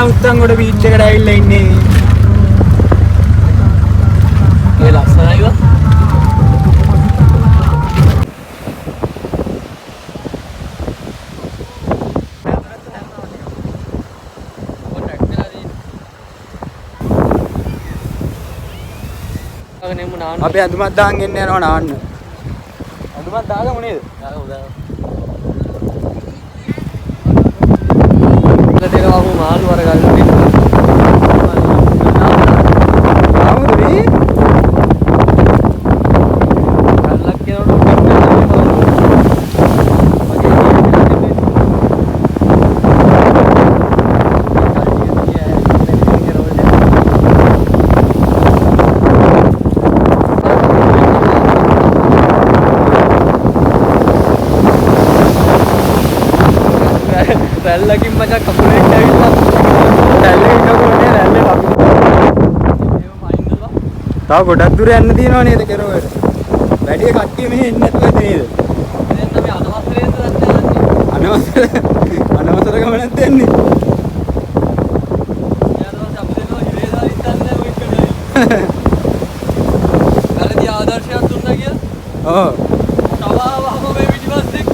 උත්තන්ගොඩ beach එකට ඇවිල්ලා ඉන්නේ. ඒ ලස්සනයි වා. අපි ඇඳුමක් දාන් එන්න යනවා නාන්න. ඇඳුමක් දාගමු නේද? දාගමු දාගමු. ලට මාළු අර ගන්න දාමුද මේ? කල්ලක් කියනකොට උඩින් රැල්ලකින් මචං කකුලෙන් ඇවිල්ලා රැල්ලේ ඉන්නකො නේ රැල්ලේ අපි තව ගොඩක් දුර යන්න තියෙනව නේද කෙරවලට? වැඩි කට්ටිය මෙහෙ එන්නේ නැතුව ඇති නේද? දැන් අපි අනවසරේද දන්නේ අනවසර අනවසර ගමනක් දෙන්නේ. ඊට පස්සේ අපි දෙන්නවා හිරේ දාලිත් දන්නේ නැහැ ඔය එකට. වැරදි ආදර්ශයක් දුන්නා කියලා. ඔව්. තව ආවම මේ පිටිපස්සේ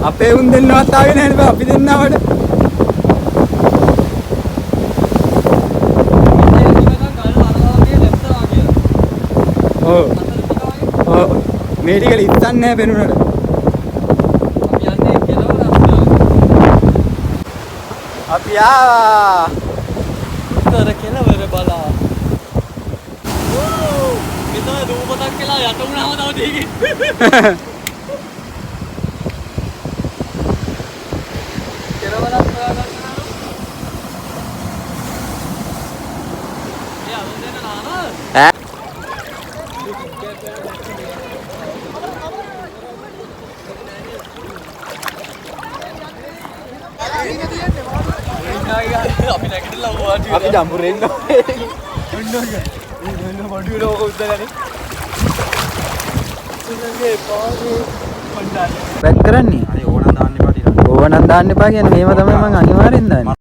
අපේ උන් දෙන්නවත් ආවේ නැහැ නේ බං අපි දෙන්නවට. මෙතන නිකන් ගල් අරවා වගේ ලැස්සවා කියලා. ඔව්. අතන ටික වගේ ඔව්. මේ ටික ලිස්සන්නේ නැහැ පෙනුනට. අපි යන්නේ කෙලවර අස්සට. අපි ආවා. උත්තර කෙලවර බලා. මෙතන දූපතක් කියලා යට වුණාම තව ටිකකින්. කෙලවරක් හොයාගන්න නේද? ඒ අරුන් දෙන්න නානවද? ඈ? අපි නැගිටලා ඌවා ටික. අපි දඹුරේ ඉන්න ඕනේ. ඔන්න ඔන්න. ඔන්න පොඩි වෙලා ඕක උද්දගන්නේ. සුළඟේ පාරේ පණ්ඩාය. බැක් කරන්නේ? අනේ ඕනනම් දාන්න එපා ටිකක්. ඕව නම් දාන්න එපා කියන්නේ මේව තමයි මං අනිවාර්යෙන් දාන්නේ.